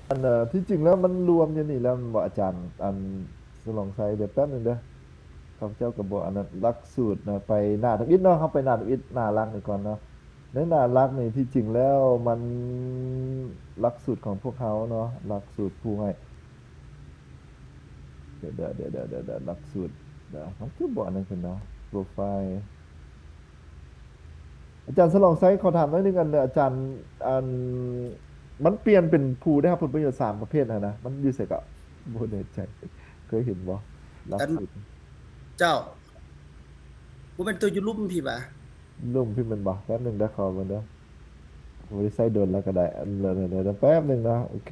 ອັນ ທີ່ຈິງແລ້ວມັນລວມຢູ່ນີ້ແລ້ວແມ່ນບໍ່ອາຈານ ອັນ ສະຫຼອງໄຊ? ດຽວແປັບໜຶ່ງເດີ ຂ້າພະເຈົ້າກໍບໍ່ອັນນັ້ນ ຫຼັກສູດນະ ໄປໜ້າທຳອິດເນາະ ເຮົາໄປໜ້າທຳອິດ ໜ້າຫຼັກນີ້ກ່ອນເນາະ. ໃນໜ້າຫຼັກນີ້ທີ່ຈິງແລ້ວມັນ ຫຼັກສູດຂອງພວກເຮົາເນາະ ຫຼັກສູດຜູ້ໃຫ້ ດຽວໆ ດຽວໆ ດຽວໆ ຫຼັກສູດ ດຽວ ມັນຄືບໍ່ອັນນັ້ນຂຶ້ນເນາະ ໂປຣໄຟລ໌. ອາຈານສະຫຼອງໄຊ ຂໍຖາມໜ້ອຍໜຶ່ງ ອັນ ອາຈານ ອັນ ມັນປ່ຽນເປັນຜູ້ໄດ້ຮັບຜົນປະໂຫຍດສາມປະເພດຫັ້ນນະ ມັນຢູ່ໃສເກາະ? ບໍ່ແນ່ໃຈ ເຄີຍເຫັນບໍ່ ຫຼັກສູດ? ເຈົ້າ ບໍ່ແມ່ນຕົວຢູ່ລຸ່ມພີ້ຫວາ? ລຸ່ມພີ້ແມ່ນບໍ່? ແປັບໜຶ່ງເດີ ຂໍເບິ່ງເດີ ບໍ່ໄດ້ໃຊ້ດົນແລ້ວກໍໄດ້ ອັນ ດຽວໆ ແປັບໜຶ່ງເນາະ ໂອເຄ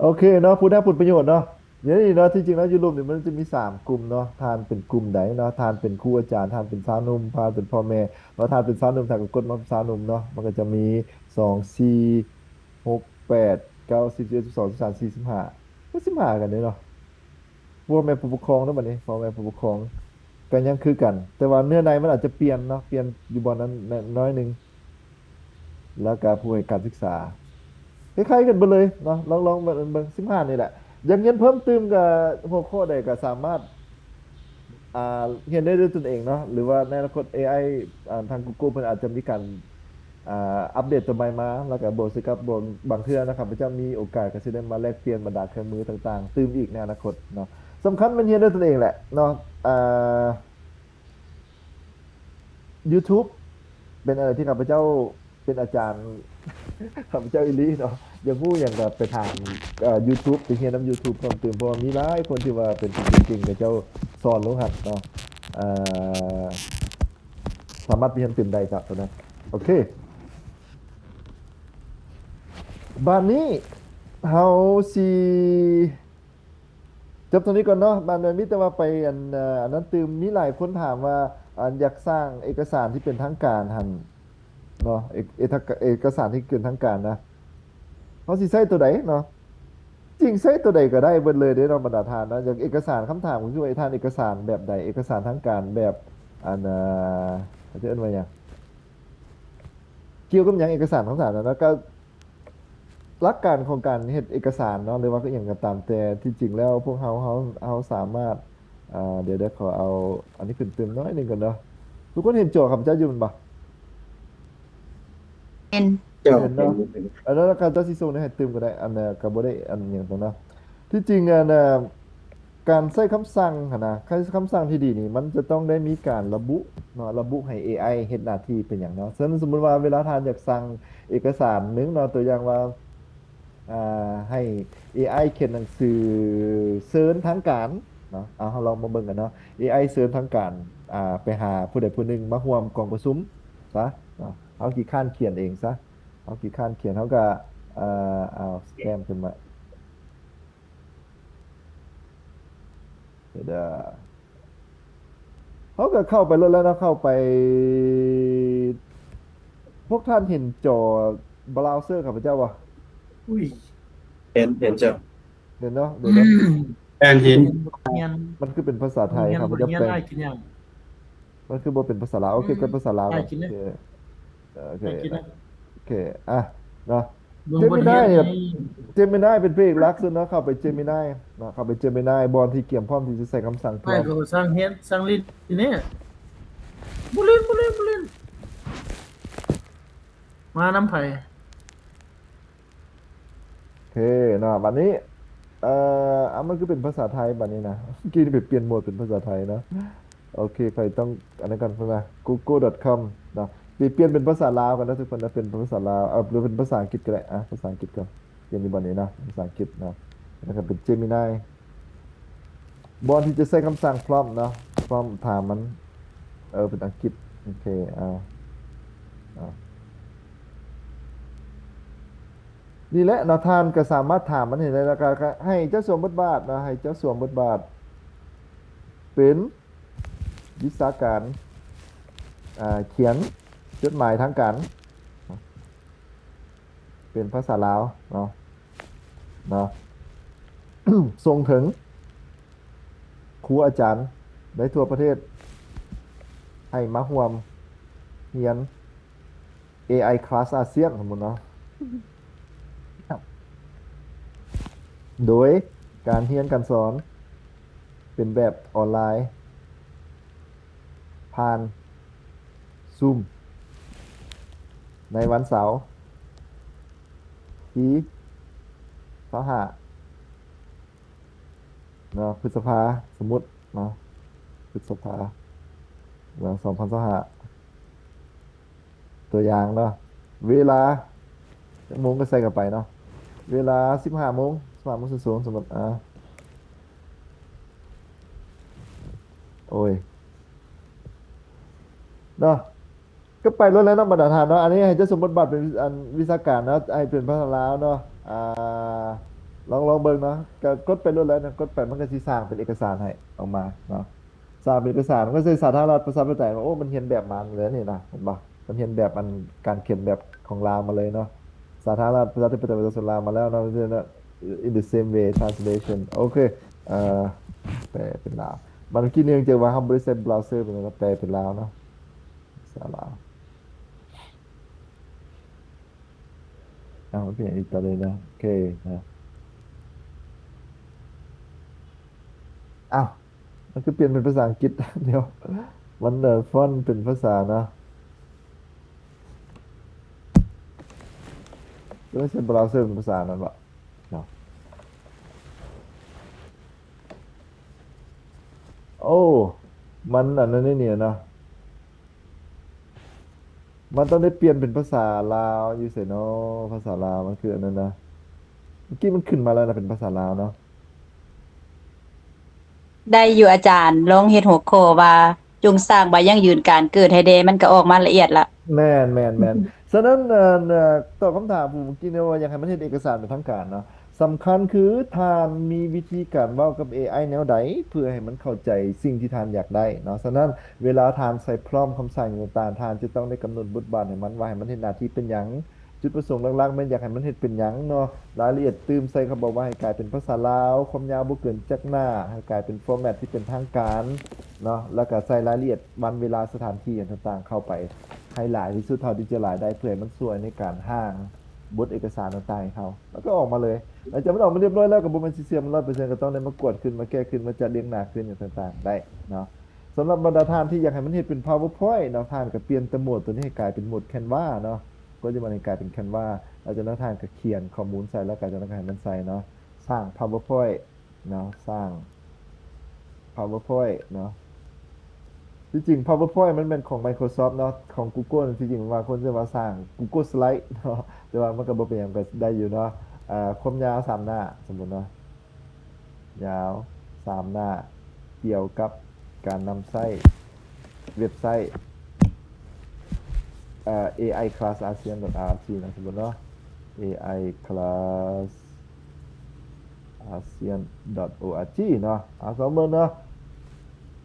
ໂອເຄເນາະ ຜູ້ໄດ້ຮັບຜົນປະໂຫຍດເນາະ. ດຽວນີ້ເນາະ ທີ່ຈິງແລ້ວຢູ່ລຸ່ມນີ້ມັນຈະມີສາມກຸ່ມເນາະ ທ່ານເປັນກຸ່ມໃດເນາະ ທ່ານເປັນຄູອາຈານ ທ່ານເປັນຊາວໜຸ່ມ ທ່ານເປັນພໍ່ແມ່ເນາະ ທ່ານເປັນຊາວໜຸ່ມ ທ່ານກໍກົດມາເປັນຊາວໜຸ່ມເນາະ ມັນກໍຈະມີ ສອງ ສີ່ ຫົກ ແປດ ເກົ້າ ສິບ ສິບເອັດ ສິບສອງ ສິບສາມ ສິບສີ່ ສິບຫ້າ ກໍສິບຫ້າກັນເດ້ເນາະ. ພໍ່ແມ່ຜູ້ປົກຄອງເນາະ ບັດນີ້ ພໍ່ແມ່ຜູ້ປົກຄອງ ກໍຍັງຄືກັນ ແຕ່ວ່າເນື້ອໃນມັນອາດຈະປ່ຽນເນາະ ປ່ຽນຢູ່ບ່ອນນັ້ນໜ້ອຍໜຶ່ງ ແລ້ວກໍຜູ້ໃຫ້ການສຶກສາ ຄ້າຍໆກັນເບິດເລີຍເນາະ ລອງ ລອງເບິ່ງ ເບິ່ງ ສິບຫ້ານີ້ແຫຼະ. ຢາກຮຽນເພີ່ມຕື່ມກໍຫົວຂໍ້ໃດກໍສາມາດ ອ່າ ຮຽນໄດ້ດ້ວຍຕົນເອງເນາະ ຫຼືວ່າໃນອະນາຄົດ ເອໄອ ອ່າ ທາງ Google ເພິ່ນອາດຈະມີການ ອ່າ ອັບເດດຕົວໃໝ່ມາ ແລ້ວກໍບວກໃສ່ກັບ ບາງເທື່ອນະ ຂ້າພະເຈົ້າມີໂອກາດກໍຊິໄດ້ມາແລກປ່ຽນບັນດາເຄື່ອງມືຕ່າງໆຕື່ມອີກໃນອະນາຄົດເນາະ. ສຳຄັນແມ່ນຮຽນດ້ວຍຕົນເອງແຫຼະເນາະ ອ່າ YouTube ເປັນອັນໃດທີ່ຂ້າພະເຈົ້າເປັນອາຈານ ຂ້າພະເຈົ້າອີ່ຫຼີເນາະ ຢາກຮູ້ຫຍັງກໍໄປຖາມ ເອີ YouTube ໄປຮຽນນຳ YouTube ເພີ່ມຕື່ມ ເພາະວ່າມີຫຼາຍຄົນທີ່ວ່າເປັນຜູ້ເກັ່ງໆ ເຂົາເຈົ້າສອນລົງຫັ້ນເນາະ ເອີ ສາມາດໄປຮຽນຕື່ມໄດ້ເຈົ້າ ໂຕນັ້ນ ໂອເຄ ບາດນີ້ເຮົາຊິ ຈົບເທົ່ານີ້ກ່ອນເນາະ ບາດນີ້ມີແຕ່ວ່າໄປອັນ ເອີ ອັນນັ້ນຕື່ມ ມີຫຼາຍຄົນຖາມວ່າ ອັນ ຢາກສ້າງເອກະສານທີ່ເປັນທາງການຫັ້ນເນາະ ເອກ ເອກະສານທີ່ເປັນທາງການນະ ເຮົາຊິໃຊ້ໂຕໃດເນາະ? ຈິງໃຊ້ໂຕໃດກໍໄດ້ເບິດເລີຍເດ້ເນາະ ບັນດາທ່ານເນາະ ຢ່າງເອກະສານຄຳຖາມກໍຄືວ່າທ່ານເອກະສານແບບໃດ? ເອກະສານທາງການແບບ ອັນ ເຂົາຈະເອີ້ນວ່າຫຍັງ? ກ່ຽວກັບຫຍັງ ເອກະສານຄຳຖາມນັ້ນເນາະ ກໍ ຫຼັກການຂອງການເຮັດເອກະສານເນາະ ຫຼືວ່າອີ່ຫຍັງກໍຕາມແຕ່ ທີ່ຈິງແລ້ວພວກເຮົາ ເຮົາ ເຮົາສາມາດ ອ່າ ດຽວ ດຽວຂໍເອົາອັນນີ້ຂຶ້ນຕື່ມໜ້ອຍໜຶ່ງກ່ອນເນາະ. ທຸກຄົນເຫັນຈໍຂ້າພະເຈົ້າຢູ່ແມ່ນບໍ່? ເຫັນ ເຈົ້າ ເຫັນເນາະ ເຫັນ ເຫັນ ອັນນັ້ນຂ້າພະເຈົ້າຊິສົ່ງໃຫ້ຕື່ມກໍໄດ້ ອັນ ກໍບໍ່ໄດ້ອັນຫຍັງດອກເນາະ. ທີ່ຈິງ ອັນ ການໃຊ້ຄຳສັ່ງຫັ້ນນະ ໃຊ້ຄຳສັ່ງທີ່ດີນີ້ ມັນຈະຕ້ອງໄດ້ມີການລະບຸເນາະ ລະບຸໃຫ້ເອໄອເຮັດໜ້າທີ່ເປັນຫຍັງເນາະ. ເຊັ່ນ ສົມມຸດວ່າເວລາທ່ານຢາກສັ່ງເອກະສານໜຶ່ງເນາະ ຕົວຢ່າງວ່າ ອ່າ ໃຫ້ເອໄອຂຽນໜັງສືເຊີນທາງການເນາະ ເອົາ ເຮົາລອງມາເບິ່ງກັນເນາະ ເອໄອເຊີນທາງການ ອ່າ ໄປຫາຜູ້ໃດຜູ້ໜຶ່ງມາຮ່ວມກອງປະຊຸມຊະເນາະ ເຮົາຂີ້ຄ້ານຂຽນເອງຊະ ເຮົາຂີ້ຄ້ານຂຽນ ເຮົາກໍ ເອີ ເອົາ stamp ຂຶ້ນມາ ດຽວເດີ ເຮົາກໍເຂົ້າໄປໂລດແລ້ວເນາະ ເຂົ້າໄປ ພວກທ່ານເຫັນຈໍ browser ຂ້າພະເຈົ້າບໍ່? ອຸ້ຍ ເຫັນ ເຫັນເຈົ້າ ເຫັນເນາະ ເຫັນເນາະ ແອນເຫັນ ມັນຄືເປັນພາສາໄທ ຂ້າພະເຈົ້າແປ ມັນຄືບໍ່ເປັນພາສາລາວ ໂອເຄ ກໍພາສາລາວ ໂອເຄ ໂອເຄ ອ່ະ ເນາະ Gemini ນີ້ Gemini ເປັນພະເອກຫຼັກສຸດເນາະ ເຂົ້າໄປ Gemini ເນາະ ເຂົ້າໄປ Gemini ບ່ອນທີ່ກຽມພ້ອມທີ່ຈະໃຊ້ຄຳສັ່ງ ໄປ prompt ກໍສັ່ງເຮັດ ສັ່ງຫຼິ້ນນີ້ ບໍ່ຫຼິ້ນ ບໍ່ຫຼິ້ນ ບໍ່ຫຼິ້ນ ມານຳໃຜ? ໂອເຄເນາະ ບັດນີ້ ເອີ ເອົາ ມັນຄືເປັນພາສາໄທບັດນີ້ນະ ກີ້ໄປປ່ຽນໂໝດເປັນພາສາໄທເນາະ ໂອເຄ ຂ້ອຍຕ້ອງອັນນັ້ນກ່ອນ ເພິ່ນວ່າ Google.com ເນາະ ຊິປ່ຽນເປັນພາສາລາວກ່ອນເນາະ ທຸກຄົນນະ ເປັນພາສາລາວ ເອົາ ຫຼືເປັນພາສາອັງກິດກໍໄດ້ ອ່ະ ພາສາອັງກິດກ່ອນ ປ່ຽນຢູ່ບ່ອນນີ້ເນາະ ພາສາອັງກິດເນາະ ແລ້ວກໍເປັນ Gemini ບ່ອນທີ່ຈະໃຊ້ຄຳສັ່ງ prompt ເນາະ prompt ຖາມມັນ ເອີ ເປັນອັງກິດ ໂອເຄ ເອົາ ເອົາ ນີ້ແຫຼະເນາະ ທ່ານກໍສາມາດຖາມມັນເຫັນໄດ້ ແລ້ວກໍໃຫ້ເຈົ້າສວມບົດບາດເນາະ ໃຫ້ເຈົ້າສວມບົດບາດເປັນວິຊາການ ອ່າ ຂຽນຈົດໝາຍທາງການ ເປັນພາສາລາວເນາະ ເນາະ ສົ່ງເຖິງຄູອາຈານໃນທົ່ວປະເທດ ໃຫ້ມາຮ່ວມຮຽນ ເອໄອ Class ອາຊຽນ ສົມມຸດເນາະ ໂດຍການຮຽນການສອນເປັນແບບອອນລາຍ ຜ່ານຊູມ ໃນວັນເສົາ ທີຊາວຫ້າ ເນາະ ພຶດສະພາ ສົມມຸດເນາະ ພຶດສະພາ ເດືອນສອງພັນຊາວຫ້າ ຕົວຢ່າງເນາະ ເວລາຈັກໂມງກໍໃສ່ເຂົ້າໄປເນາະ ເວລາສິບຫ້າໂມງ ສິບຫ້າໂມງສູນສູນ ສົມມຸດ ອ່າ ໂອ້ຍ ເນາະ ກໍໄປໂລດແລ້ວເນາະ ບັນດາທ່ານເນາະ ອັນນີ້ໃຫ້ເຈົ້າສົມບົດບາດເປັນ ອັນ ວິຊາການເນາະ ໃຫ້ເປັນພາສາລາວເນາະ ອ່າ ລອງ ລອງເບິ່ງເນາະ ກໍກົດໄປໂລດແລ້ວເນາະ ກົດໄປມັນກໍຊິສ້າງເປັນເອກະສານໃຫ້ອອກມາເນາະ ສ້າງເປັນເອກະສານ ມັນກໍໃຊ້ສາທາລະນະລັດປະຊາທິປະໄຕ ໂອ້ ມັນຮຽນແບບມາເລີຍນີ້ນະ ເຫັນບໍ່ ມັນຮຽນແບບ ອັນ ການຂຽນແບບຂອງລາວມາເລີຍເນາະ ສາທາລະນະລັດປະຊາທິປະໄຕປະຊາຊົນລາວມາແລ້ວເນາະ in the same way translation ໂອເຄ ເອີ ແປເປັນລາວ ບາງທີເນື່ອງຈາກວ່າເຮົາບໍ່ໄດ້ໃຊ້ browser ເປັນ ແປເປັນລາວເນາະ ສາລາວ ອ້າວ ມັນເປັນຫຍັງອີກຕອນນີ້ນະ ໂອເຄນະ ອ້າວ ມັນຄືປ່ຽນເປັນພາສາອັງກິດ ດຽວ ມັນ ເອີ ຟອນເປັນພາສານະ ຕ້ອງໃຊ້ browser ເປັນພາສານັ້ນບໍ ເນາະ ໂອ້ ມັນອັນນັ້ນນີ້ນະ ມັນຕ້ອງໄດ້ປ່ຽນເປັນພາສາລາວ ຢູ່ໃສເນາະ ພາສາລາວ ມັນຄືອັນນັ້ນນະ ເມື່ອກີ້ມັນຂຶ້ນມາແລ້ວນະ ເປັນພາສາລາວເນາະ ໄດ້ຢູ່ອາຈານ ລອງເຮັດຫົວຂໍ້ວ່າ ຈົ່ງສ້າງໃບຢັ້ງຢືນການເກີດໃຫ້ແດ່ ມັນກໍອອກມາລະອຽດລະ ແມ່ນໆໆ ສະນັ້ນ ເອີ ຕອບຄຳຖາມຜູ້ເມື່ອກີ້ນີ້ວ່າ ຢາກໃຫ້ມັນເຮັດເອກະສານເປັນທາງການເນາະ ສຳຄັນຄືທ່ານມີວິທີການເວົ້າກັບເອໄອແນວໃດ ເພື່ອໃຫ້ມັນເຂົ້າໃຈສິ່ງທີ່ທ່ານຢາກໄດ້ເນາະ ສະນັ້ນເວລາທ່ານໃສ່ prompt ຄຳສັ່ງຕ່າງໆ ທ່ານຈະຕ້ອງໄດ້ກຳນົດບົດບາດໃຫ້ມັນ ວ່າໃຫ້ມັນເຮັດໜ້າທີ່ເປັນຫຍັງ ຈຸດປະສົງຫຼັກໆ ແມ່ນຢາກໃຫ້ມັນເຮັດເປັນຫຍັງເນາະ ລາຍລະອຽດຕື່ມໃສ່ ເຂົາບອກວ່າໃຫ້ກາຍເປັນພາສາລາວ ຄວາມຍາວບໍ່ເກີນຈັກໜ້າ ໃຫ້ກາຍເປັນ format ທີ່ເປັນທາງການເນາະ ແລ້ວກໍໃສ່ລາຍລະອຽດວັນເວລາສະຖານທີ່ຫຍັງຕ່າງໆ ເຂົ້າໄປໃຫ້ຫຼາຍທີ່ສຸດເທົ່າທີ່ຈະຫຼາຍໄດ້ ເພື່ອໃຫ້ມັນຊ່ວຍໃນການຮ່າງບົດເອກະສານຕ່າງໆ ໃຫ້ເຮົາ ແລ້ວກໍອອກມາເລີຍ ຫຼັງຈາກມັນອອກມາຮຽບຮ້ອຍແລ້ວ ກໍບໍ່ແມ່ນຊິເຊື່ອມັນຮ້ອຍເປີເຊັນ ກໍຕ້ອງໄດ້ມາກວດຂຶ້ນ ມາແກ້ຄືນ ມາຈັດລຽງໜ້າຄືນຫຍັງຕ່າງໆ ໄດ້ເນາະ ສຳລັບບັນດາທ່ານທີ່ຢາກໃຫ້ມັນເຮັດເປັນ PowerPoint ເນາະ ທ່ານກໍປ່ຽນ the mode ຕົວນີ້ໃຫ້ກາຍເປັນ mode Canva ເນາະ ກົດໃຫ້ມັນໃຫ້ກາຍເປັນ Canva ແລ້ວຈາກນັ້ນທ່ານກໍຂຽນຂໍ້ມູນໃສ່ ແລ້ວກໍຈາກນັ້ນກໍໃຫ້ມັນໃສ່ເນາະ ສ້າງ PowerPoint ເນາະ ສ້າງ PowerPoint ເນາະ ທີ່ຈິງ PowerPoint ມັນແມ່ນຂອງ Microsoft ເນາະ ຂອງ Google ທີ່ຈິງວ່າຄວນຈະວ່າສ້າງ Google Slide ເນາະ ແຕ່ວ່າມັນກໍບໍ່ເປັນຫຍັງ ກໍໄດ້ຢູ່ເນາະ ເອີ ຄວາມຍາວສາມໜ້າ ສົມມຸດເນາະ ຍາວສາມໜ້າ ກ່ຽວກັບການນຳໃຊ້ເວັບໄຊ ເອີ iclassasian.org ນະ ສົມມຸດເນາະ iclassasian.org ເນາະ ເອົາ ລອງເບິ່ງເນາະ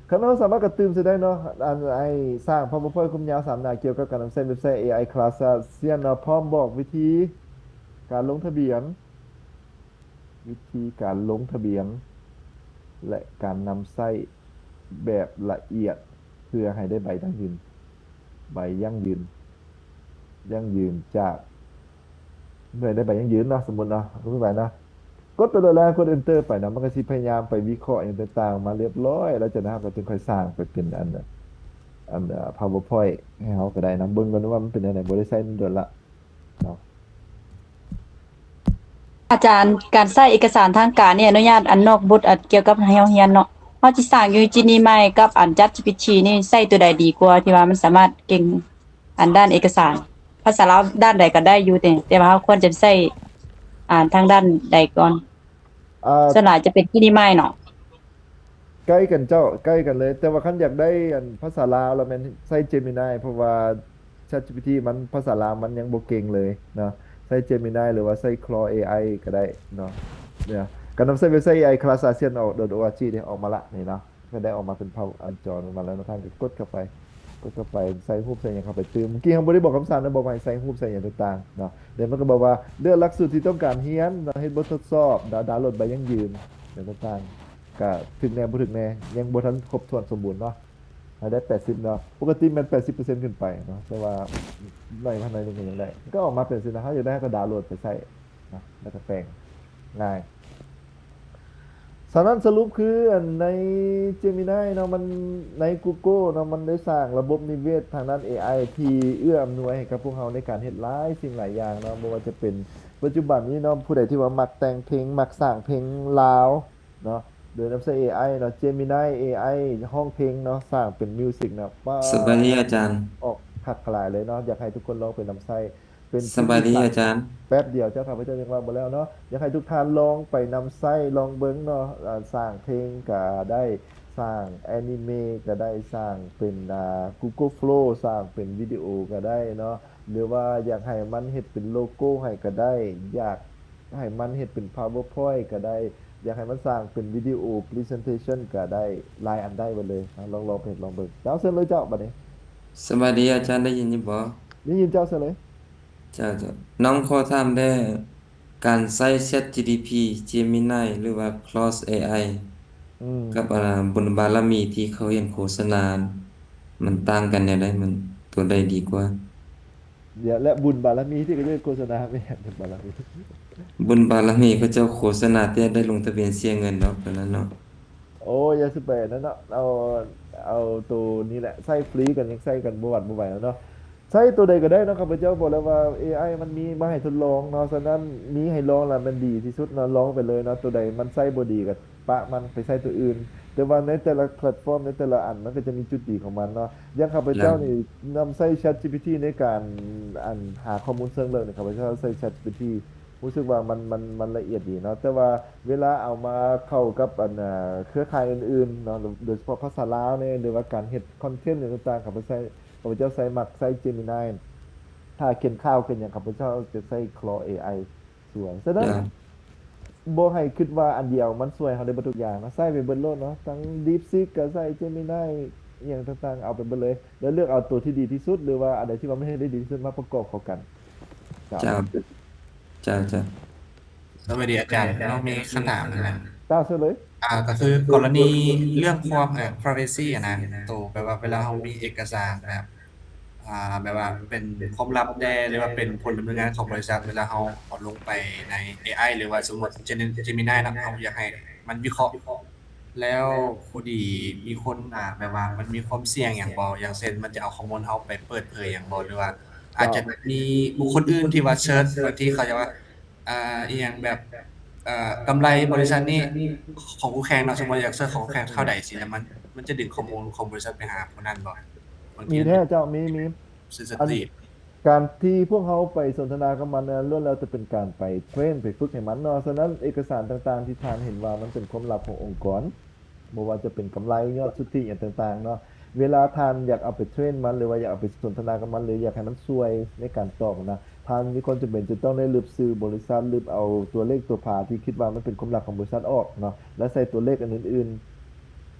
ຄັນເຮົາສາມາດກະຕື່ມໃສ່ໄດ້ເນາະ ອັນ ໄອ້ສ້າງ PowerPoint ຄວາມຍາວສາມໜ້າ ກ່ຽວກັບການນຳໃຊ້ເວັບໄຊ iclassasian ເນາະ ພ້ອມບອກວິທີການລົງທະບຽນ ວິທີການລົງທະບຽນ ແລະ ການນຳໃຊ້ແບບລະອຽດ ເພື່ອໃຫ້ໄດ້ໃບຢັ້ງຢືນ ໃບຢັ້ງຢືນ ຢັ້ງຢືນຈາກ ເພື່ອໃຫ້ໄດ້ໃບຢັ້ງຢືນເນາະ ສົມມຸດເນາະ ກົດໄປເນາະ ກົດໄປໂລດແລ້ວ ກົດ Enter ໄປເນາະ ມັນກໍຊິພະຍາຍາມໄປວິເຄາະຫຍັງຕ່າງໆ ມາຮຽບຮ້ອຍ ແລ້ວຈາກນັ້ນເຮົາກໍຈຶ່ງຄ່ອຍສ້າງໄປເປັນອັນ ອັນ PowerPoint ໃຫ້ເຮົາກໍໄດ້ນະ ເບິ່ງກ່ອນວ່າມັນເປັນແນວໃດ ບໍ່ໄດ້ໃຊ້ນຳດົນລະ ເນາະ ອາຈານ ການໃຊ້ເອກະສານທາງການນີ້ ອະນຸຍາດອັນນອກບົດ ອັນກ່ຽວກັບໃຫ້ເຮົາຮຽນເນາະ ເຮົາຊິສ້າງຢູ່ Gemini ກັບອັນ ChatGPT ນີ້ ໃຊ້ຕົວໃດດີກວ່າ ທີ່ວ່າມັນສາມາດເກັ່ງອັນດ້ານເອກະສານ ພາສາລາວດ້ານໃດກໍໄດ້ຢູ່ເດ ແຕ່ວ່າເຮົາຄວນຈະໃຊ້ ອ່າ ທາງດ້ານໃດກ່ອນ? ອ່າ ສ່ວນຫຼາຍຈະເປັນ Gemini ເນາະ. ໃກ້ກັນເຈົ້າ ໃກ້ກັນເລີຍ ແຕ່ວ່າຄັນຢາກໄດ້ອັນພາສາລາວລະແມ່ນໃຊ້ Gemini ເພາະວ່າ ChatGPT ມັນພາສາລາວມັນຍັງບໍ່ເກັ່ງເລີຍເນາະ ໃຊ້ Gemini ຫຼືວ່າໃຊ້ Claude ເອໄອ ກໍໄດ້ເນາະ ການນຳໃຊ້ເວັບໄຊ iclassasian.org ເດ ອອກມາລະນີ້ເນາະ ກໍໄດ້ອອກມາເປັນພາບອັນຈໍອອກມາແລ້ວເນາະ ທ່ານກໍກົດເຂົ້າໄປ ກົດເຂົ້າໄປ ໃສ່ຮູບໃສ່ຫຍັງເຂົ້າໄປຕື່ມ ເມື່ອກີ້ເຮົາບໍ່ໄດ້ບອກຄຳສັ່ງນະ ບອກວ່າໃຫ້ໃສ່ຮູບໃສ່ຫຍັງຕ່າງໆເນາະ ແລ້ວມັນກໍບອກວ່າເລືອກຫຼັກສູດທີ່ຕ້ອງການຮຽນເນາະ ເຮັດບົດທົດສອບ ດາວໂຫຼດໃບຢັ້ງຢືນຫຍັງຕ່າງໆ ກະຖືກແດ່ບໍ່ຖືກແດ່ ຍັງບໍ່ທັນຄົບຖ້ວນສົມບູນເນາະ ໃຫ້ໄດ້ແປດສິບເນາະ ປົກກະຕິແມ່ນແປດສິບເປີເຊັນຂຶ້ນໄປເນາະ ແຕ່ວ່າໜ້ອຍກວ່າໜ້ອຍໜຶ່ງກໍຍັງໄດ້ ກໍອອກມາເປັນຊີ້ນະ ເຮົາຢາກໄດ້ເຮົາກໍດາວໂຫຼດໄປໃຊ້ເນາະ ແລ້ວກໍແປງ ງ່າຍ ສະນັ້ນສະຫຼຸບຄື ອັນ ໃນ Gemini ເນາະ ມັນ ໃນ Google ເນາະ ມັນໄດ້ສ້າງລະບົບນິເວດທາງດ້ານ ເອໄອ ທີ່ເອື້ອອຳນວຍໃຫ້ກັບພວກເຮົາໃນການເຮັດຫຼາຍສິ່ງຫຼາຍຢ່າງເນາະ ບໍ່ວ່າຈະເປັນປັດຈຸບັນນີ້ເນາະ ຜູ້ໃດທີ່ວ່າມັກແຕ່ງເພງ ມັກສ້າງເພງລາວເນາະ ໂດຍນຳໃຊ້ ເອໄອ ເນາະ Gemini ເອໄອ ຮ້ອງເພງເນາະ ສ້າງເປັນ music ເນາະ ປາດ ສະບາຍດີອາຈານ ອອກຄັກຫຼາຍເລີຍເນາະ ຢາກໃຫ້ທຸກຄົນລອງໄປນຳໃຊ້ ເປັນ ສະບາຍດີອາຈານ ແປັບດຽວເຈົ້າ ຂ້າພະເຈົ້າຍັງເວົ້າບໍ່ແລ້ວເນາະ ຢາກໃຫ້ທຸກທ່ານລອງໄປນຳໃຊ້ລອງເບິ່ງເນາະ ອາ ສ້າງເພງກະໄດ້ ສ້າງແອນິເມກະໄດ້ ສ້າງເປັນ ອາ Google Flow ສ້າງເປັນວິດີໂອກະໄດ້ເນາະ ຫຼືວ່າຢາກໃຫ້ມັນເຮັດເປັນໂລໂກ້ໃຫ້ກະໄດ້ ຢາກໃຫ້ມັນເຮັດເປັນ PowerPoint ກະໄດ້ ຢາກໃຫ້ມັນສ້າງເປັນວິດີໂອ Presentation ກະໄດ້ ຫຼາຍອັນໄດ້ເບິດເລີຍ ລອງ ລອງເຮັດລອງເບິ່ງ ເຈົ້າ ເຊີນເລີຍເຈົ້າ ບາດນີ້ ສະບາຍດີອາຈານ ໄດ້ຍິນຢູ່ບໍ່? ໄດ້ຍິນເຈົ້າ ເຊີນເລີຍ. ເຈົ້າ ເຈົ້າ ນ້ອງຂໍຖາມແດ່ ການໃຊ້ ChatGPT Gemini ຫຼືວ່າ Claude ເອໄອ ອືມ ກັບ ອ່າ ບຸນບາລະມີທີ່ເຂົາເຫັນໂຄສະນາ ມັນຕ່າງກັນແນວໃດ? ມັນ ຕົວໃດດີກວ່າ? ດຽວ ແລະ ບຸນບາລະມີທີ່ເຂົາເຈົ້າເຫັນໂຄສະນາ ແມ່ນຫຍັງ ບຸນບາລະມີ? ບຸນບາລະມີເຂົາເຈົ້າໂຄສະນາ ແຕ່ໄດ້ລົງທະບຽນເສຍເງິນດອກ ຕົວນັ້ນເນາະ. ໂອ້ ຢ່າຊິໄປອັນນັ້ນເນາະ ເອົາ ເອົາໂຕນີ້ແຫຼະ ໃຊ້ຟຣີກັນຍັງໃຊ້ກັນບໍ່ຫວັ່ນບໍ່ໄຫວແລ້ວເນາະ. ໃຊ້ໂຕໃດກໍໄດ້ເນາະ ຂ້າພະເຈົ້າບອກແລ້ວວ່າ ເອໄອ ມັນມີມາໃຫ້ທົດລອງເນາະ ສະນັ້ນມີໃຫ້ລອງລະແມ່ນດີທີ່ສຸດເນາະ ລອງໄປເລີຍເນາະ ໂຕໃດມັນໃຊ້ບໍ່ດີກໍປະມັນ ໄປໃຊ້ໂຕອື່ນ ແຕ່ວ່າໃນແຕ່ລະແພລດຟອມ ໃນແຕ່ລະອັນ ມັນກໍຈະມີຈຸດດີຂອງມັນເນາະ ຢ່າງຂ້າພະເຈົ້ານີ້ນຳໃຊ້ ChatGPT ໃນການ ອັນ ຫາຂໍ້ມູນເຊີງເລິກນີ້ ຂ້າພະເຈົ້າໃຊ້ ChatGPT ຮູ້ສຶກວ່າມັນ ມັນ ມັນລະອຽດດີເນາະ ແຕ່ວ່າເວລາເອົາມາເຂົ້າກັບ ອັນ ເອີ ເຄືອຂ່າຍອື່ນໆເນາະ ໂດຍສະເພາະພາສາລາວແດ່ ຫຼືວ່າການເຮັດຄອນເທັນຫຍັງຕ່າງໆ ຂ້າພະເຈົ້າໃຊ້ ຂ້າພະເຈົ້າໃຊ້ ມັກໃຊ້ Gemini ຖ້າຂຽນຂ່າວຂຽນຫຍັງ ຂ້າພະເຈົ້າຈະໃຊ້ Claude ເອໄອ ຊ່ວຍ. ສະນັ້ນ ບໍ່ໃຫ້ຄິດວ່າອັນດຽວມັນຊ່ວຍເຮົາໄດ້ເບິດທຸກຢ່າງເນາະ ໃຊ້ໄປເບິດໂລດເນາະ ທັງ DeepSeek ກໍໃຊ້ Gemini ອີ່ຫຍັງຕ່າງໆ ເອົາໄປເບິດເລີຍ ແລ້ວເລືອກເອົາຕົວທີ່ດີທີ່ສຸດ ຫຼືວ່າອັນໃດທີ່ວ່າມັນເຮັດໄດ້ດີທີ່ສຸດມາປະກອບເຂົ້າກັນ. ເຈົ້າ ເຈົ້າ ເຈົ້າ ສະບາຍດີອາຈານ ນ້ອງມີຄຳຖາມຫັ້ນນະ. ເຈົ້າ ເຊີນເລີຍ. ອ່າ ກໍຄືກໍລະນີເລື່ອງຄວາມ ເອີ privacy ຫັ້ນນະ ໂຕແບບວ່າເວລາເຮົາມີເອກະສານແບບ ອ່າ ແບບວ່າເປັນຄວາມລັບແດ່ ຫຼືວ່າເປັນຜົນດຳເນີນງານຂອງບໍລິສັດ ເວລາເຮົາເອົາລົງໄປໃນ ເອໄອ ຫຼືວ່າສົມມຸດ Gen- Gemini ເນາະ ເຮົາຢາກໃຫ້ມັນວິເຄາະ ແລ້ວພໍດີມີຄົນ ອ່າ ແບບວ່າມັນມີຄວາມສ່ຽງຫຍັງບໍ່? ຢ່າງເຊັ່ນ ມັນຈະເອົາຂໍ້ມູນເຮົາໄປເປີດເຜີຍຫຍັງບໍ່? ຫຼືວ່າອາດຈະມີບຸກຄົນອື່ນທີ່ວ່າ search ບາງທີເຂົາຈະວ່າ ອ່າ ອີ່ຫຍັງແບບ ເອີ ກຳໄລບໍລິສັດນີ້ຂອງຄູ່ແຂ່ງເນາະ ສົມມຸດຢາກເຊີດຂອງຄູ່ແຂ່ງເທົ່າໃດຊີ້ ແລ້ວມັນ ມັນຈະດຶງຂໍ້ມູນຂອງບໍລິສັດໄປຫາຜູ້ນັ້ນບໍ່? ບາງທີ ມີແທ້ເຈົ້າ ມີ ມີ ເຊັນຊິທີບ ການທີ່ພວກເຮົາໄປສົນທະນາກັບມັນນັ້ນ ລ້ວນແລ້ວແຕ່ເປັນການໄປເທຣນ ໄປຝຶກໃຫ້ມັນເນາະ. ສະນັ້ນເອກະສານຕ່າງໆທີ່ທ່ານເຫັນວ່າມັນເປັນຄວາມລັບຂອງອົງກອນ ບໍ່ວ່າຈະເປັນກຳໄລ ຍອດສຸດທິ ຫຍັງຕ່າງໆເນາະ, ເວລາທ່ານຢາກເອົາໄປເທຣນມັນ ຫຼືວ່າຢາກເອົາໄປສົນທະນາກັບມັນ ຫຼືຢາກໃຫ້ມັນຊ່ວຍໃນການຕອບນະ, ທ່ານມີຄວາມຈຳເປັນຈະຕ້ອງໄດ້ລຶບຊື່ບໍລິສັດ, ລຶບເອົາຕົວເລກຕົວພາທີ່ຄິດວ່າມັນເປັນຄວາມລັບຂອງບໍລິສັດອອກເນາະ ແລະໃສ່ຕົວເລກອັນອື່ນ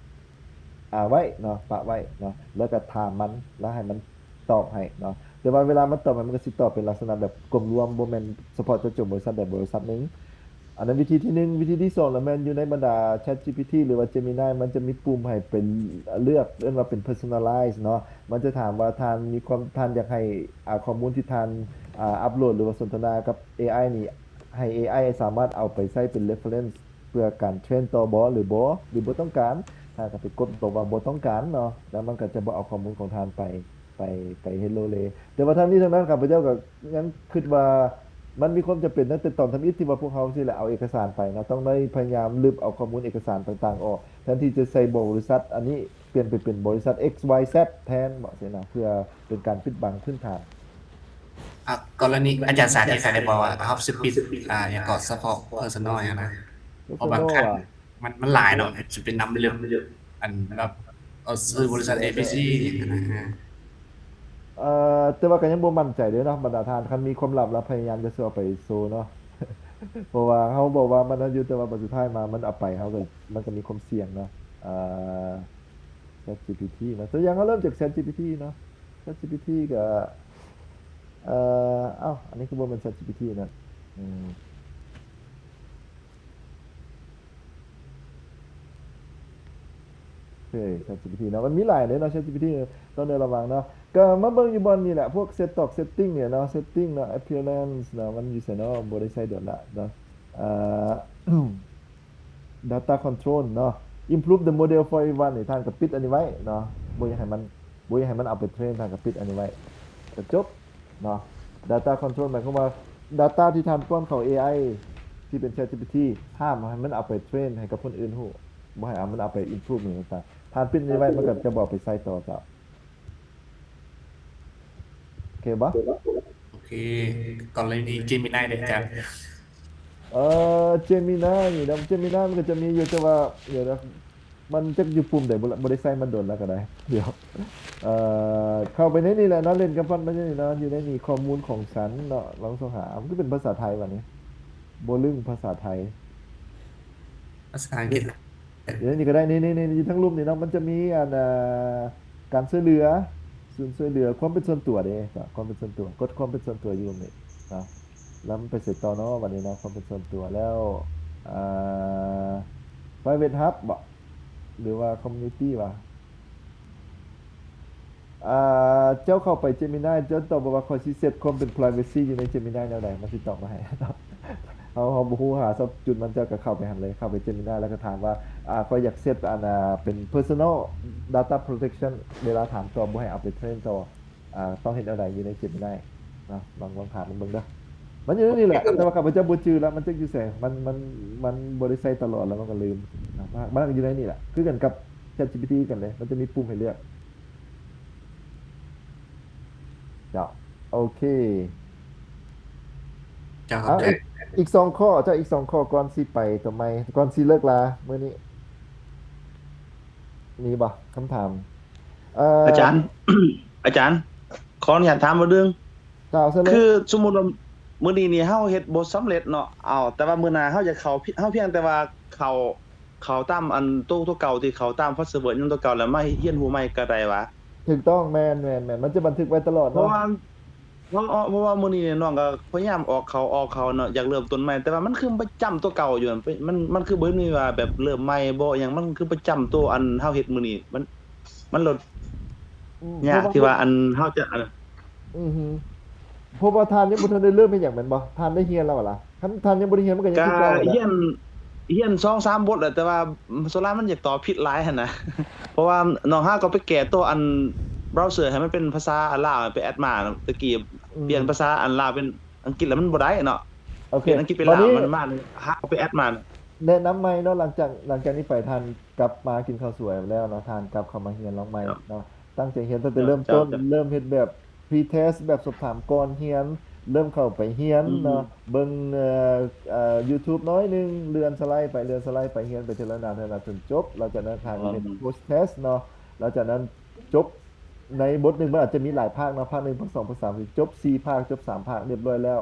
ໆ ອາ ໄວ້ເນາະ, ປະໄວ້ເນາະ, ແລ້ວກໍຖາມມັນ ແລ້ວໃຫ້ມັນຕອບໃຫ້ເນາະ. ແຕ່ວ່າເວລາມັນຕອບໃຫ້ ມັນກໍຊິຕອບເປັນລັກສະນະແບບກວມລວມ, ບໍ່ແມ່ນສະເພາະເຈາະຈົງບໍລິສັດໃດບໍລິສັດໜຶ່ງ. ອັນນັ້ນວິທີທີໜຶ່ງ. ວິທີທີສອງລະແມ່ນຢູ່ໃນບັນດາ ChatGPT ຫຼືວ່າ Gemini ມັນຈະມີປຸ່ມໃຫ້ໄປເລືອກ ເອີ້ນວ່າເປັນ personalize ເນາະ. ມັນຈະຖາມວ່າທ່ານມີຄວາມ ທ່ານຢາກໃຫ້ ອາ ຂໍ້ມູນທີ່ທ່ານ ອາ ອັບໂຫຼດ ຫຼືວ່າສົນທະນາກັບ ເອໄອ ນີ້ ໃຫ້ ເອໄອ ສາມາດເອົາໄປໃຊ້ເປັນ reference ເພື່ອການເທຣນຕໍ່ບໍ ຫຼືບໍ່ ຫຼືບໍ່ຕ້ອງການ, ທ່ານກໍໄປກົດບອກວ່າບໍ່ຕ້ອງການເນາະ, ແລ້ວມັນກໍຈະບໍ່ເອົາຂໍ້ມູນຂອງທ່ານໄປ ໄປ ໄປເຮັດໂລເລ. ແຕ່ວ່າທັງນີ້ທັງນັ້ນ ຂ້າພະເຈົ້າກໍຍັງຄິດວ່າມັນມີຄວາມຈຳເປັນ ຕັ້ງແຕ່ຕອນທຳອິດທີ່ວ່າພວກເຮົາຊິລະເອົາເອກະສານໄປເນາະ, ຕ້ອງໄດ້ພະຍາຍາມລຶບເອົາຂໍ້ມູນເອກະສານຕ່າງໆອອກ, ແທນທີ່ຈະໃສ່ບໍລິສັດອັນນີ້ ປ່ຽນໄປເປັນບໍລິສັດ X Y Z ແທນ ເບາະຊີ້ນະ, ເພື່ອເປັນການປິດບັງພື້ນຖານ. ອາ ກໍລະນີອາຈານສາທິດໃຫ້ໄດ້ບໍ່ວ່າເຮົາຊິປິດ ອາ ຫຍັງເກາະ ສະເພາະ personal ຫັ້ນນະ? ເພາະບາງຄັ້ງ personal ອະ ມັນ ມັນຫຼາຍເນາະ ຊິໄປນຳເລື່ອງ ອັນແບບ ເອົາຊື່ບໍລິສັດ ເອ ບີ ຊີ ອີ່ຫຍັງຫັ້ນນະ. ເອີ ແຕ່ວ່າກໍຍັງບໍ່ໝັ້ນໃຈເດ້ເນາະ ບັນດາທ່ານ, ຄັນມີຄວາມລັບແລ້ວພະຍາຍາມຈະຊິເອົາໄປໂຊເນາະ, ເພາະວ່າເຮົາບອກວ່າມັນນັ້ນຢູ່ ແຕ່ວ່າບັດສຸດທ້າຍມາມັນເອົາໄປ ເຮົາກໍ ມັນກໍມີຄວາມສ່ຽງເນາະ. ເອີ ChatGPT ເນາະ, ຕົວຢ່າງເຮົາເລີ່ມຈາກ ChatGPT ເນາະ, ChatGPT ກໍ ເອີ ເອົ້າ ອັນນີ້ຄືບໍ່ແມ່ນ ChatGPT ນະ? ອືມ ໂອເຄ ChatGPT ເນາະ, ມັນມີຫຼາຍເດ້ເນາະ ChatGPT ຕ້ອງໄດ້ລະວັງເນາະ. ກໍມາເບິ່ງຢູ່ບ່ອນນີ້ແຫຼະ ພວກ set talk setting ນີ້ເນາະ, setting ເນາະ, appearance ເນາະ, ມັນຢູ່ໃສເນາະ? ບໍ່ໄດ້ໃຊ້ດົນລະເນາະ. ເອີ Data Control ເນາະ Improve the model for everyone ນີ້ ທ່ານກໍປິດອັນນີ້ໄວ້ເນາະ ບໍ່ຢາກໃຫ້ມັນ ບໍ່ຢາກໃຫ້ມັນເອົາໄປເທຣນ ທ່ານກໍປິດອັນນີ້ໄວ້ ກໍຈົບເນາະ. Data Control ໝາຍຄວາມວ່າ Data ທີ່ທ່ານປ້ອນເຂົ້າ ເອໄອ ທີ່ເປັນ ChatGPT ຫ້າມໃຫ້ມັນເອົາໄປເທຣນໃຫ້ກັບຄົນອື່ນຮູ້ ບໍ່ໃຫ້ເອົາມັນເອົາໄປ Improve ຫຍັງຕ່າງໆ ທ່ານປິດອັນນີ້ໄວ້ ມັນກໍຈະບໍ່ເອົາໄປໃຊ້ຕໍ່ເຈົ້າ. ໂອເຄບໍ່? ໂອເຄ ກໍເລີຍມີ Gemini ເດ້ອາຈານ. ເອີ Gemini ນີ້ນະ Gemini ມັນກໍຈະມີຢູ່ ແຕ່ວ່າ ດຽວນະ ມັນຈັກຢູ່ປຸ່ມໃດ ບໍ່ລະ ບໍ່ໄດ້ໃຊ້ມາດົນແລ້ວກໍໄດ້. ດຽວ ເອີ ເຂົ້າໄປໃນນີ້ແຫຼະເນາະ ເຫຼັ້ນກຳປັ່ນມາຢູ່ນີ້ເນາະ ຢູ່ໃນນີ້ ຂໍ້ມູນຂອງສັນເນາະ ລອງຊອກຫາ ມັນຄືເປັນພາສາໄທວະນີ້ ບໍ່ລຶ້ງພາສາໄທ ພາສາອັງກິດ. ເອີ ນີ້ກໍໄດ້ ນີ້ໆ ຢູ່ທາງລຸ່ມນີ້ເນາະ ມັນຈະມີອັນ ອ່າ ການຊ່ວຍເຫຼືອ ສູນຊ່ວຍເຫຼືອ ຄວາມເປັນສ່ວນຕົວເດ້ ຄວາມເປັນສ່ວນຕົວ ກົດຄວາມເປັນສ່ວນຕົວຢູ່ນີ້ເນາະ ແລ້ວມັນໄປໃສຕໍ່ເນາະ ບັດນີ້ເນາະ ຄວາມເປັນສ່ວນຕົວ ແລ້ວ ອ່າ Private Hub ບໍ ຫຼືວ່າ Community ຫວາ? ອ່າ ເຈົ້າເຂົ້າໄປ Gemini ເຈົ້າຕອບບໍ່ວ່າ ຂ້ອຍຊິເຊັດຄວາມເປັນ privacy ຢູ່ໃນ Gemini ແນວໃດ ມັນຊິຕອບມາໃຫ້. ເຮົາ ເຮົາບໍ່ຮູ້ຫາສັກຈຸດມັນ ເຈົ້າກໍເຂົ້າໄປຫັ້ນເລີຍ ເຂົ້າໄປ Gemini ແລ້ວກໍຖາມວ່າ ອ່າ ຂ້ອຍຢາກເຊັດ ອັນ ອ່າ ເປັນ personal data protection ເວລາຖາມຕອບ ບໍ່ໃຫ້ເອົາໄປເທຣນຕໍ່ ອ່າ ຕ້ອງເຮັດແນວໃດຢູ່ໃນ Gemini ເນາະ ລອງ ລອງຖາມມັນເບິ່ງເດີ. ມັນຢູ່ໃນນີ້ແຫຼະ ແຕ່ວ່າຂ້າພະເຈົ້າບໍ່ຈື່ລະ ມັນຈັກຢູ່ໃສ ມັນ ມັນ ມັນບໍ່ໄດ້ໃຊ້ຕະຫຼອດ ແລ້ວມັນກໍລືມເນາະ ມັນ ມັນຢູ່ໃນນີ້ແຫຼະ ຄືກັນກັບ ChatGPT ຄືກັນເດ້ ມັນຈະມີປຸ່ມໃຫ້ເລືອກ. ເຈົ້າ ໂອເຄ ເຈົ້າ ເອົາ ອີກ ອີກສອງຂໍ້ ເຈົ້າ ອີກສອງຂໍ້ກ່ອນຊິໄປຕົວໃໝ່ ກ່ອນຊິເລີກລາມື້ນີ້ ມີບໍ່ຄຳຖາມ? ເອີ ອາຈານ ອາຈານ ຂໍອະນຸຍາດຖາມເບິ່ງ ເຈົ້າ ເຊີນເລີຍ ຄືສົມມຸດວ່າມື້ນີ້ນີ້ເຮົາເຮັດບໍ່ສຳເລັດເນາະ ເອົາ ແຕ່ວ່າມື້ໜ້າເຮົາຈະເຂົ້າ ເຮົາພຽງແຕ່ວ່າເຂົ້າ ເຂົ້າຕາມອັນໂຕ ໂຕເກົ່າທີ່ເຂົ້າຕາມ password ຫຍັງໂຕເກົ່າ ແລ້ວມາຮຽນຮູ້ໃໝ່ກໍໄດ້ຫວາ? ຖືກຕ້ອງ ແມ່ນໆໆ ມັນຈະບັນທຶກໄວ້ຕະຫຼອດເນາະ ເພາະວ່າ ເພາະ ເພາະວ່າມື້ນີ້ນີ້ນ້ອງກໍພະຍາຍາມອອກເຂົ້າ ອອກເຂົ້າເນາະ ຢາກເລີ່ມຕົ້ນໃໝ່ ແຕ່ວ່າມັນຄືໄປຈ້ຳໂຕເກົ່າຢູ່ ມັນ ມັນ ມັນຄືບໍ່ມີວ່າແບບເລີ່ມໃໝ່ບໍ່ຫຍັງ ມັນຄືໄປຈ້ຳໂຕອັນເຮົາເຮັດມື້ນີ້ ມັນ ມັນໂລດ ອືມ ຍາກທີ່ວ່າອັນເຮົາຈະ ອືຮຶ ເພາະວ່າທ່ານຍັງບໍ່ທັນໄດ້ເລີ່ມເຮັດຫຍັງແມ່ນບໍ່? ທ່ານໄດ້ຮຽນແລ້ວຫວາລະ? ຄັນທ່ານຍັງບໍ່ໄດ້ຮຽນ ມັນກໍຍັງຄືເກົ່າແຫຼະ ຮຽນ ຮຽນສອງສາມບົດແຫຼະ ແຕ່ວ່າສ່ວນຫຼາຍມັນຢາກຕອບຜິດຫຼາຍຫັ້ນນະ ເພາະວ່ານ້ອງຫາກໍໄປແກ້ໂຕອັນ browser ໃຫ້ມັນເປັນພາສາລາວ ໄປ add ມາ ແຕ່ກີ້ ອືມ ປ່ຽນພາສາອັນລາວເປັນອັງກິດ ແລ້ວມັນບໍ່ໄດ້ເນາະ ໂອເຄ ປ່ຽນອັງກິດເປັນລາວ ບັດນີ້ມັນມາ ຫາກໍໄປ add ມາ ແນະນຳໃໝ່ເນາະ ຫຼັງຈາກ ຫຼັງຈາກນີ້ໄປທ່ານ ກັບມາກິນເຂົ້າສວຍແລ້ວເນາະ ທ່ານກັບເຂົ້າມາຮຽນລອງໃໝ່ເນາະ ຕັ້ງໃຈຮຽນຕັ້ງແຕ່ເລີ່ມຕົ້ນ ເລີ່ມເຮັດແບບ pre-test ແບບສອບຖາມກ່ອນຮຽນ ເລີ່ມເຂົ້າໄປຮຽນເນາະ ເບິ່ງ ເອີ ເອີ YouTube ໜ້ອຍໜຶ່ງ ເລື່ອນສະໄລໄປ ເລື່ອນສະໄລໄປ ຮຽນໄປເທື່ອລະໜ້າ ເທື່ອລະໜ້າ ຈົນຈົບ ຫຼັງຈາກນັ້ນທ່ານກໍເຮັດ post test ເນາະ ຫຼັງຈາກນັ້ນຈົບ ໃນບົດໜຶ່ງມັນອາດຈະມີຫຼາຍພາກເນາະ ພາກໜຶ່ງ ພາກສອງ ພາກສາມ ຈົບສີ່ພາກ ຈົບສາມພາກ ຮຽບຮ້ອຍແລ້ວ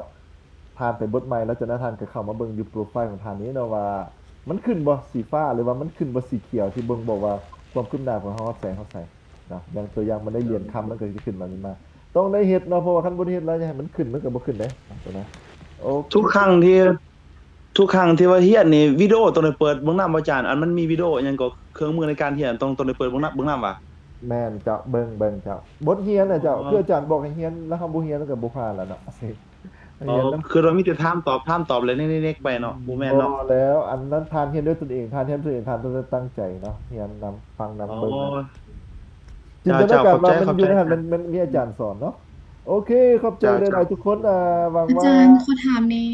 ຜ່ານໄປບົດໃໝ່ ແລ້ວຈາກນັ້ນທ່ານກໍເຂົ້າມາເບິ່ງຢູ່ໂປຣໄຟຂອງທ່ານນີ້ເນາະວ່າ ມັນຂຶ້ນບໍ່ສີຟ້າ ຫຼືວ່າມັນຂຶ້ນບໍ່ສີຂຽວ ທີ່ບົ່ງບອກວ່າຄວາມຄືບໜ້າຂອງເຮົາຮອດໃສ ຮອດໃສເນາະ ຢ່າງຕົວຢ່າງມັນໄດ້ຫຼຽນຄຳ ມັນກໍຊິຂຶ້ນແບບນີ້ມາ ຕ້ອງໄດ້ເຮັດເນາະ ເພາະວ່າຄັນບໍ່ໄດ້ເຮັດແລ້ວຈະໃຫ້ມັນຂຶ້ນ ມັນກໍບໍ່ຂຶ້ນເດ້ ເນາະ ໂອເຄ ທຸກຄັ້ງທີ່ ທຸກຄັ້ງທີ່ວ່າຮຽນນີ້ ວິດີໂອຕ້ອງໄດ້ເປີດເບິ່ງນຳ ອາຈານ ອັນມັນມີວິດີໂອຫຍັງກໍ ເຄື່ອງມືໃນການຮຽນ ຕ້ອງ ຕ້ອງໄດ້ເປີດເບິ່ງນຳ ເບິ່ງນຳຫວາ? ແມ່ນເຈົ້າ ເບິ່ງ ເບິ່ງເຈົ້າ ບົດຮຽນນະເຈົ້າ ອໍ ຄືອາຈານບອກໃຫ້ຮຽນ ແລ້ວເຮົາບໍ່ຮຽນ ມັນກໍບໍ່ຜ່ານລະເນາະ ອໍ ຄິດວ່າມີແຕ່ຖາມຕອບ ຖາມຕອບ ແລ້ວເນັກໆໄປເນາະ ບໍ່ແມ່ນເນາະ ບໍ່ແລ້ວ ອັນນັ້ນທ່ານຮຽນດ້ວຍຕົນເອງ ທ່ານຮຽນດ້ວຍຕົນເອງ ທ່ານຕ້ອງຕັ້ງໃຈເນາະ ຮຽນນຳ ຟັງນຳ ເບິ່ງນຳ ອໍ ຈິນຕະນາການວ່າມັນຢູ່ໃນຫັ້ນ ມັນ ມັນມີອາຈານສອນເນາະ ໂອເຄ ຂອບໃຈຫຼາຍໆທຸກຄົນ ອ່າ ຫວັງວ່າ ອາຈານຂໍຖາມແດ່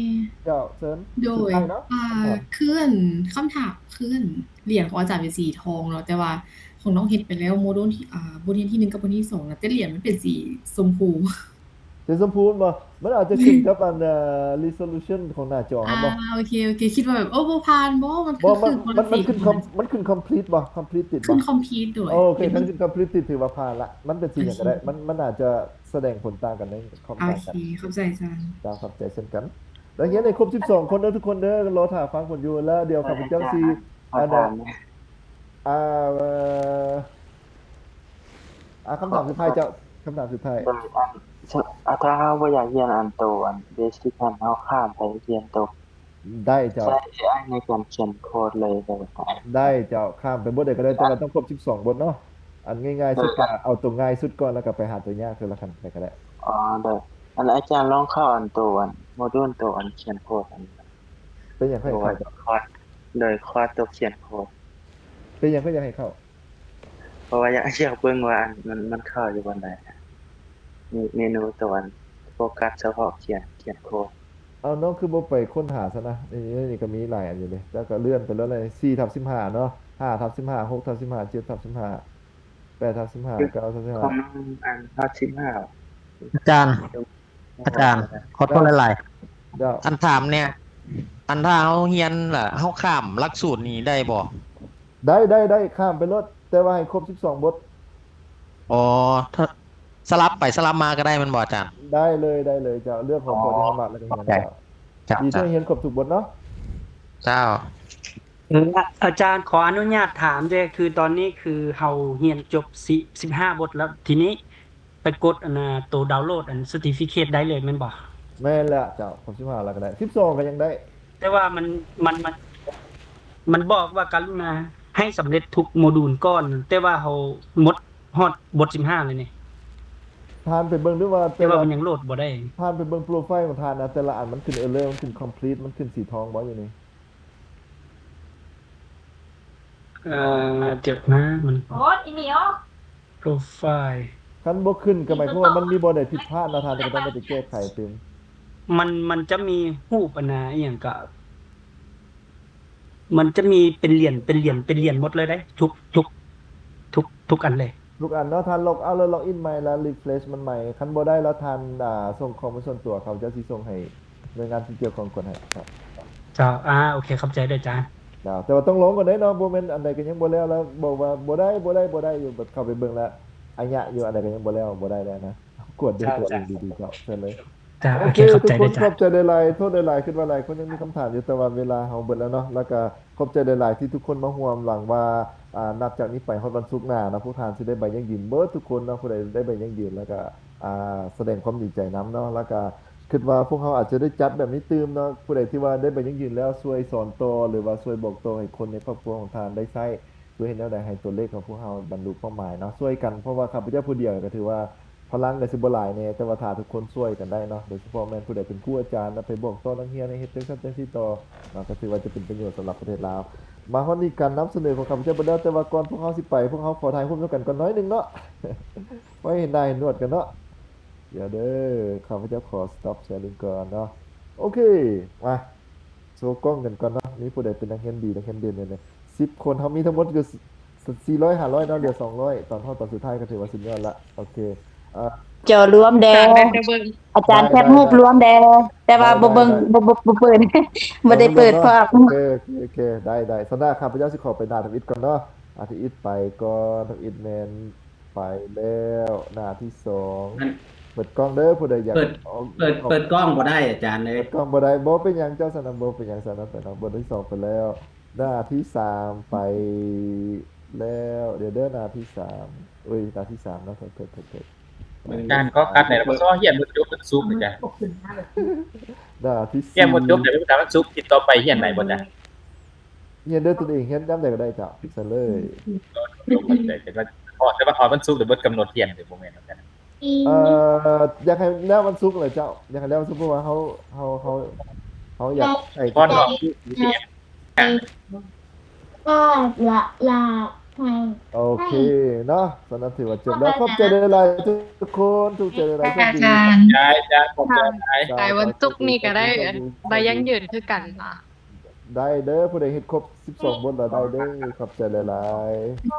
ເຈົ້າ ເຊີນ ໂດຍ ສຸດທ້າຍເນາະ ອ່າ ຄຳຖາມ ຄືອັນ ຄຳຖາມ ຄືອັນ ຫຼຽນຂອງອາຈານເປັນສີທອງເນາະ ແຕ່ວ່າຂອງນ້ອງເຮັດໄປແລ້ວ ໂມດູນທີ່ ອ່າ ບົດຮຽນທີໜຶ່ງກັບບົດຮຽນທີສອງນະ ແຕ່ຫຼຽນມັນເປັນສີຊົມພູ ສີຊົມພູແມ່ນບໍ່? ມັນອາດຈະຂຶ້ນກັບອັນ ເອີ resolution ຂອງໜ້າຈໍ ອ່າ ເຮົາບໍ່? ໂອເຄ ໂອເຄ ຄິດວ່າແບບ ໂອ້ ບໍ່ຜ່ານບໍ່? ມັນ ບໍ່ ຄື ມັນ ຄື ມັນ ມັນຂຶ້ນ ຄອມ ມັນຂຶ້ນ complete ບໍ່? complete ຕິດບໍ່? ຂຶ້ນ complete ໂດຍ ໂອເຄ ຄັນຂຶ້ນ complete ຖືວ່າຜ່ານລະ ມັນເປັນສີຫຍັງກໍໄດ້ ມັນ ມັນອາດຈະສະແດງຜົນຕ່າງກັນໃນຄວາມ ໂອເຄ ຕ່າງກັນ ເຂົ້າໃຈອາຈານ ເຈົ້າ ຂອບໃຈເຊັ່ນກັນ ແລ້ວຮຽນໃຫ້ຄົບສິບສອງຄົນເດີທຸກຄົນເດີ ລໍຖ້າຟັງຜົນຢູ່ ແລ້ວດຽວຂ້າພະເຈົ້າຊິ ອັນ ອ່າ ເອີ ອ່າ ຄຳຖາມສຸດທ້າຍເຈົ້າ ຄຳຖາມສຸດທ້າຍ ໂດຍ ອັນ ສ- ອ່າ ຖ້າເຮົາບໍ່ຢາກຮຽນອັນໂຕອັນ basic ຫັ້ນ ເຮົາຂ້າມໄປຮຽນໂຕ ໄດ້ເຈົ້າ ໃຊ້ ເອໄອ ໃນການຂຽນໂຄດເລີຍກໍໄດ້ ໄດ້ເຈົ້າ ຂ້າມໄປບົດໃດກໍໄດ້ ແຕ່ວ່າຕ້ອງຄົບສິບສອງບົດເນາະ ອັນງ່າຍໆສຸດ ໂດຍ ກໍເອົາໂຕງ່າຍສຸດກ່ອນ ແລ້ວກໍໄປຫາໂຕຍາກເທື່ອລະຂັ້ນໄປກໍໄດ້ ອໍ ໂດຍ ອັນອາຈານລອງເຂົ້າອັນໂຕອັນ ໂມດູນໂຕອັນຂຽນໂຄດອັນ ເປັນຫຍັງຂ້ອຍ ໂຕອັນ ຂອດ ໂດຍ ຂໍຕົວຂຽນໂຄດ. ເປັນຫຍັງຄືຢາກໃຫ້ເຂົ້າ? ເພາະວ່າຢາກ ຢາກເບິ່ງວ່າ ອັນ ມັນ ມັນເຂົ້າຢູ່ບ່ອນໃດ. ເມ ເມນູຕົວອັນໂຟກັສສະເພາະຂຽນ ຂຽນໂຄດ. ເອົາ ນ້ອງຄືບໍ່ໄປຄົ້ນຫາຊະນະ? ນີ້ ນີ້ກໍມີຫຼາຍອັນຢູ່ເດ້. ເຈົ້າກໍເລື່ອນໄປໂລດເລີຍ ສີ່ທັບສິບຫ້າເນາະ, ຫ້າທັບສິບຫ້າ, ຫົກທັບສິບຫ້າ, ເຈັດທັບສິບຫ້າ, ແປດທັບສິບຫ້າ, ເກົ້າທັບສິບຫ້າ. ຂອງນ້ອງອັນຮອດສິບຫ້າ. ອາຈານ ອາຈານ ຂໍໂທດຫຼາຍໆ. ເຈົ້າ. ອັນຖາມແດ່ ອັນຖ້າເຮົາຮຽນລະ ເຮົາຂ້າມຫຼັກສູດນີ້ໄດ້ບໍ່? ໄດ້ ໄດ້ ໄດ້ ຂ້າມໄປໂລດ ແຕ່ວ່າໃຫ້ຄົບສິບສອງບົດ. ອໍ ສະຫຼັບໄປສະຫຼັບມາກໍໄດ້ແມ່ນບໍ່ອາຈານ? ໄດ້ເລີຍ ໄດ້ເລີຍເຈົ້າ. ເລືອກຫົວຂໍ້ທີ່ເຮົາມັກແລ້ວກໍຮຽນເຈົ້າ. ເຈົ້າ ດີທີ່ຮຽນຄົບທຸກບົດເນາະ. ເຈົ້າ. ອາ ອາຈານ ຂໍອະນຸຍາດຖາມແດ່ ຄືຕອນນີ້ຄືເຮົາຮຽນຈົບສິບ ສິບຫ້າບົດແລ້ວ ທີນີ້ໄປກົດອັນນ່າ ໂຕດາວໂຫຼດອັນເຊີຕິຟິເຄດໄດ້ເລີຍແມ່ນບໍ່? ແມ່ນແລ້ວເຈົ້າ. ຄົບສິບຫ້າແລ້ວກໍໄດ້ ສິບສອງກໍຍັງໄດ້. ແຕ່ວ່າມັນ ມັນ ມັນ ມັນບອກວ່າກະລຸນາໃຫ້ສຳເລັດທຸກໂມດູນກ່ອນ ແຕ່ວ່າເຮົາໝົດຮອດບົດສິບຫ້າແລ້ວນີ້. ທ່ານໄປເບິ່ງດູວ່າ ແຕ່ວ່າມັນຍັງໂຫຼດບໍ່ໄດ້. ທ່ານໄປເບິ່ງໂປຣໄຟຂອງທ່ານນະ ແຕ່ລະອັນມັນຂຶ້ນເອີເຣີ ມັນຂຶ້ນຄອມພລີດ ມັນຂຶ້ນສີທອງບໍ່ຢູ່ນີ້? ເອີ ດຽວນະ ມັນ ໂອດ ອີ່ໝີອອກ ໂປຣໄຟລ໌. ຄັນບໍ່ຂຶ້ນກໍໝາຍຄວາມວ່າມັນມີບ່ອນໃດຜິດພາດເນາະທ່ານ, ກໍຕ້ອງໄດ້ໄປແກ້ໄຂຕື່ມ. ມັນ ມັນຈະມີຮູບອັນນ່າ ອີ່ຫຍັງກະ ມັນຈະມີເປັນຫຼຽນ ເປັນຫຼຽນ ເປັນຫຼຽນໝົດເລີຍເດ້ ທຸກ ທຸກ ທຸກ ທຸກອັນເລີຍ. ທຸກອັນເນາະ, ທ່ານລັອກເອົາແລ້ວລັອກອິນໃໝ່ ແລ້ວຣີເຟຣຊມັນໃໝ່. ຄັນບໍ່ໄດ້ແລ້ວທ່ານ ອ່າ ສົ່ງຂໍ້ມູນສ່ວນຕົວ, ຂ້າພະເຈົ້າຊິສົ່ງໃຫ້ໜ່ວຍງານທີ່ກ່ຽວຂ້ອງກວດໃຫ້. ເຈົ້າ ອ່າ ໂອເຄ ຂອບໃຈເດີອາຈານ. ເຈົ້າ ແຕ່ວ່າຕ້ອງລອງກ່ອນເດ້ເນາະ, ບໍ່ແມ່ນອັນໃດກໍຍັງບໍ່ແລ້ວ ແລ້ວບອກວ່າບໍ່ໄດ້ ບໍ່ໄດ້ ບໍ່ໄດ້ຢູ່ ແບບເຂົ້າໄປເບິ່ງແລ້ວ ໄອຍະຢູ່ ອັນໃດກໍຍັງບໍ່ແລ້ວ ບໍ່ໄດ້ແລ້ວນະ. ກວດດ້ວຍຕົວເອງດີໆ ເຈົ້າ ເຊີນເລີຍ. ເຈົ້າ ໂອເຄ ໂອເຄ ຂອບໃຈເດີອາຈານ. ຂອບໃຈຫຼາຍໆ ໂທດຫຼາຍໆ ຄິດວ່າຫຼາຍຄົນຍັງມີຄຳຖາມຢູ່ ແຕ່ວ່າເວລາເຮົາເບິດແລ້ວເນາະ. ແລ້ວກະຂອບໃຈຫຼາຍໆ ທີ່ທຸກຄົນມາຮ່ວມ. ຫວັງວ່າ ອາ ນັບຈາກນີ້ໄປຮອດວັນສຸກໜ້າເນາະ ພວກທ່ານຊິໄດ້ໃບຢັ້ງຢືນເບິດທຸກຄົນເນາະ, ຜູ້ໃດໄດ້ໃບຢັ້ງຢືນ ແລ້ວກະ ອາ ສະແດງຄວາມດີໃຈນຳເນາະ. ແລ້ວກະຄິດວ່າພວກເຮົາອາດຈະໄດ້ຈັດແບບນີ້ຕື່ມເນາະ, ຜູ້ໃດທີ່ວ່າໄດ້ໃບຢັ້ງຢືນແລ້ວ ຊ່ວຍສອນຕໍ່ ຫຼືວ່າຊ່ວຍບອກຕໍ່ໃຫ້ຄົນໃນຄອບຄົວຂອງທ່ານໄດ້ໃຊ້ ເພື່ອເຮັດແນວໃດໃຫ້ຕົວເລກຂອງພວກເຮົາບັນລຸເປົ້າໝາຍເນາະ ຊ່ວຍກັນ. ເພາະວ່າຂ້າພະເຈົ້າຜູ້ດຽວກໍຖືວ່າພະລັງກໍຊິບໍ່ຫຼາຍແດ່ ແຕ່ວ່າຖ້າທຸກຄົນຊ່ວຍກັນໄດ້ເນາະ, ໂດຍສະເພາະແມ່ນຜູ້ໃດເປັນຄູອາຈານນະ ໄປບອກຕໍ່ນັກຮຽນໃຫ້ເຮັດຈັ່ງຊັ້ນຈັ່ງຊີ້ຕໍ່ເນາະ ກໍຖືວ່າຈະເປັນປະໂຫຍດສຳລັບປະເທດລາວ. ມາຮອດນີ້ການນຳສະເໜີຂອງຂ້າພະເຈົ້າເບິດແລ້ວ, ແຕ່ວ່າກ່ອນພວກເຮົາຊິໄປ ພວກເຮົາຂໍຖ່າຍຮູບນຳກັນກ່ອນໜ້ອຍໜຶ່ງເນາະ ໄວ້ເຫັນໜ້າເຫັນໜວດກັນເນາະ. ດຽວເດີ ຂ້າພະເຈົ້າຂໍສະຕັອບແຊຣິງກ່ອນເນາະ. ໂອເຄ ມາ ໂຊກ້ອງກັນກ່ອນເນາະ, ມີຜູ້ໃດເປັນນັກຮຽນດີ ນັກຮຽນເດັ່ນແດ່? ສິບຄົນ ເຮົາມີທັງໝົດຢູ່ ສ- ສີ່ຮ້ອຍ ຫ້າຮ້ອຍເນາະ, ເຫຼືອສອງຮ້ອຍ ຕອນຮອດຕອນສຸດທ້າຍກໍຖືວ່າສຸດຍອດລະ. ໂອເຄ ເອີ ຈໍລວມແດ່ ອາຈານແຄບຮູບລວມແດ່ ແຕ່ວ່າບໍ່ເບິ່ງ ໄດ້ ໄດ້ ບໍ່ ບໍ່ ບໍ່ເປີດ ບໍ່ໄດ້ເປີດພວກ ໂອເຄ ໂອເຄ ໂອເຄ ໄດ້ ໄດ້. ຊັ້ນນະ ຂ້າພະເຈົ້າຊິຂໍໄປໜ້າທຳອິດກ່ອນເນາະ, ອາ ທຳອິດໄປກ່ອນ ທຳອິດແມ່ນ ໄປແລ້ວ ໜ້າທີສອງ ເປີດກ້ອງເດີ ຜູ້ໃດຢາກ ເປີດ ອອກ ເປີດ ອອກ ເປີດກ້ອງບໍ່ໄດ້ອາຈານເອີຍ ເປີດກ້ອງບໍ່ໄດ້. ບໍ່ເປັນຫຍັງເຈົ້າຊັ້ນນະ ບໍ່ເປັນຫຍັງຊັ້ນນະ ໄປເນາະ ບົດທີສອງໄປແລ້ວ ໜ້າທີສາມໄປແລ້ວ. ດຽວເດີ ໜ້າທີສາມ ເອີຍ ໜ້າທີສາມເນາະ ໂທດ ໂທດ ໂທດ ໂທດ. ອາຈານ ຂໍຂັດແດ່ ບໍ່ຊໍຮຽນບໍ່ຈົບວັນສຸກອາຈານ ໜ້າທີສີ່ ຮຽນບໍ່ຈົບ ແຕ່ວັນສຸກທິດຕໍ່ໄປຮຽນໄດ້ບໍ່ຈະ? ຮຽນດ້ວຍຕົນເອງ ຮຽນຍາມໃດກໍໄດ້ເຈົ້າ ຊັ້ນເລີຍ. ເຈົ້າ ເຂົ້າໃຈ ແຕ່ວ່າ ເພາະ ແຕ່ວ່າຮອດວັນສຸກ ເດີ ເບິດກຳນົດຮຽນ ເດີ ບໍ່ແມ່ນວ່າຊັ້ນ. ເອີ ຢາກໃຫ້ແລ້ວວັນສຸກແຫຼະເຈົ້າ ຢາກໃຫ້ແລ້ວວັນສຸກ ເພາະວ່າເຮົາ ເຮົາ ເຮົາ ເຮົາຢາກໃຫ້ ກ່ອນອອກ ໂອເຄເນາະ ຊັ້ນນະ ຖືວ່າຈົບແລ້ວ. ຂອບໃຈຫຼາຍໆທຸກຄົນ ຂອບໃຈຫຼາຍໆ ໂຊກດີ. ໄດ້ ໄດ້ ຂອບໃຈຫຼາຍ. ໄດ້ ວັນສຸກນີ້ກໍໄດ້ໃບຢັ້ງຢືນຄືກັນເນາະ. ໄດ້ເດີ ຜູ້ໃດເຮັດຄົບສິບສອງບົດລະໄດ້ເດີ. ຂອບໃຈຫຼາຍໆ.